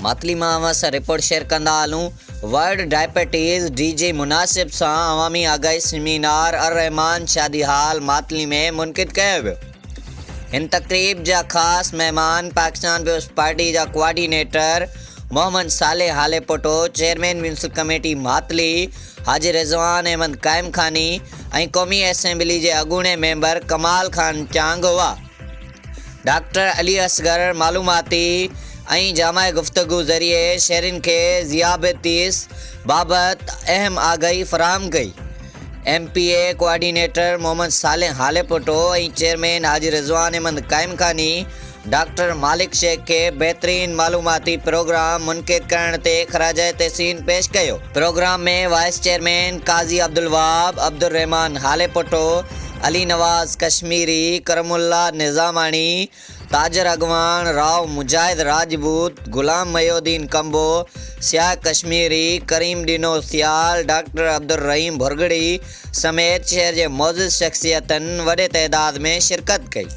ماتلي مان اوهان سان رپورٽ شيئر ڪندا هلون ورلڊ ڊائپيٽيز ڊي جي مناسب سان عوامي آگاهي سيمينار الرحمان شادي هال ماتلي ۾ منعقد ڪيو ويو. هن تقريب جا خاص مهمان پاڪستان پيپلز پارٽي جا coordinator Muhammad Saleh Halepoto, chairman municipal committee Matli Haji Rizwan Ahmed Qaimkhani ۽ قومي اسيمبلي جي اڳوڻي ميمبر ڪمال خان چانگ هئا. ڊاڪٽر علي اصغر معلوماتي ۽ جامع گفتگو ذريعي شهرين کي ذيابيطس بابت اهم آگاهي فراهم ڪئي. M P A coordinator Muhammad Saleh Halepoto ۽ chairman Haji Rizwan Ahmed Qaimkhani doctor Malik Shaikh کي بهترين معلوماتي پروگرام منعقد ڪرڻ تي خراج تحسين پيش ڪيو. Programme ۾ vice chairman Qazi Abdulwahab, Abdulrahman Halepoto, Ali Nawaz Kashmiri, Karam Ullah Nizamani, تاجر اڳواڻ رائو مجاهد راجپوت، غلام محي الدين ڪمبو، سياح ڪشميري، ڪريم ڏنو سيال، ڊاڪٽر عبدالرحيم ڀرڳڙي سميت شهر جي معزز شخصيتن وڏي تعداد ۾ شرڪت ڪئي.